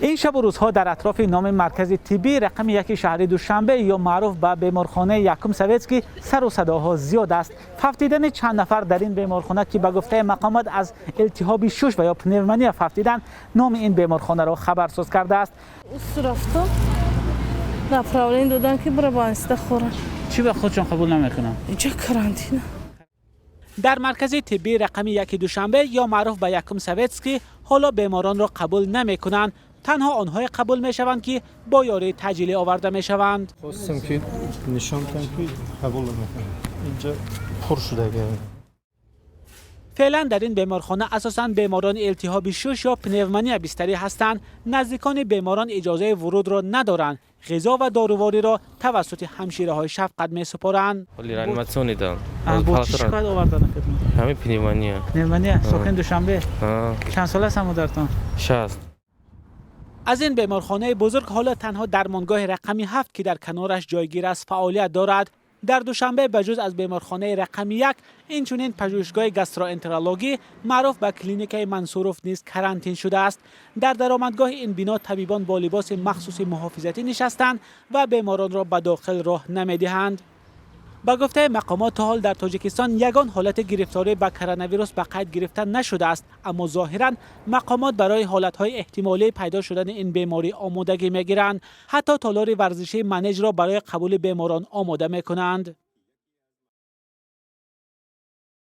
Ин шабу рӯзҳо дар атрофи номи маркази тиббии рақами яки шаҳри Душанбе ё маъруф ба беморхонаи якум Советский сару садоҳо зиёд аст. Фавтидани чанд нафар дар ин беморхона, ки ба гуфтаи мақомот аз илтиҳоби шуш ва ё пневмония фавтиданд, номи ин беморхонаро хабарсоз кардааст. Рафтам, направление додан, ки бира больница хӯрам. Чӣ ба худшон қабул намекунанд? Инҷа карантина. Дар маркази тиббии рақами яки Душанбе ё маъруф ба якум Советский ҳоло беморонро қабул намекунанд. Танҳо онҳое қабул мешаванд, ки бо ёрии таъҷилӣ оварда мешаванд. Хостем, ки нишон диҳем, ки қабул намекунем, инҷа пур шудага. Феълан дар ин беморхона асосан беморони илтиҳоби шуш ё пневмония бистарӣ ҳастанд. Наздикони беморон иҷозаи вурудро надоранд. Ғизо ва дорувориро тавассути ҳамшираҳои шафқат месупоранд. Реанимационный дан. Бо чӣ шикоят овардан? Ҳамин пневмония. Пневмония. Сокини Душанбе? Чанд сола аст модаратон? 60. Аз ин беморхонаи бузург ҳоло танҳо дармонгоҳи рақами 7, ки дар канораш ҷойгир аст, фаъолият дорад. Дар Душанбе ба ҷуз аз беморхонаи рақами 1, инчунин пажӯҳишгоҳи гастроэнтерологӣ, маъруф ба клиникаи Мансуров, низ карантин шудааст. Дар даромадгоҳи ин бино табибон бо либоси махсуси муҳофизатӣ нишастанд ва беморонро ба дохил роҳ намедиҳанд. Ба гуфтаи мақомот, то ҳол дар Тоҷикистон ягон ҳолати гирифторӣ ба коронавирус ба қайд гирифта нашудааст, аммо зоҳиран мақомот барои ҳолатҳои эҳтимолии пайдо шудани ин беморӣ омодагӣ мегиранд. Ҳатто толори варзишии Манежро барои қабули беморон омода мекунанд.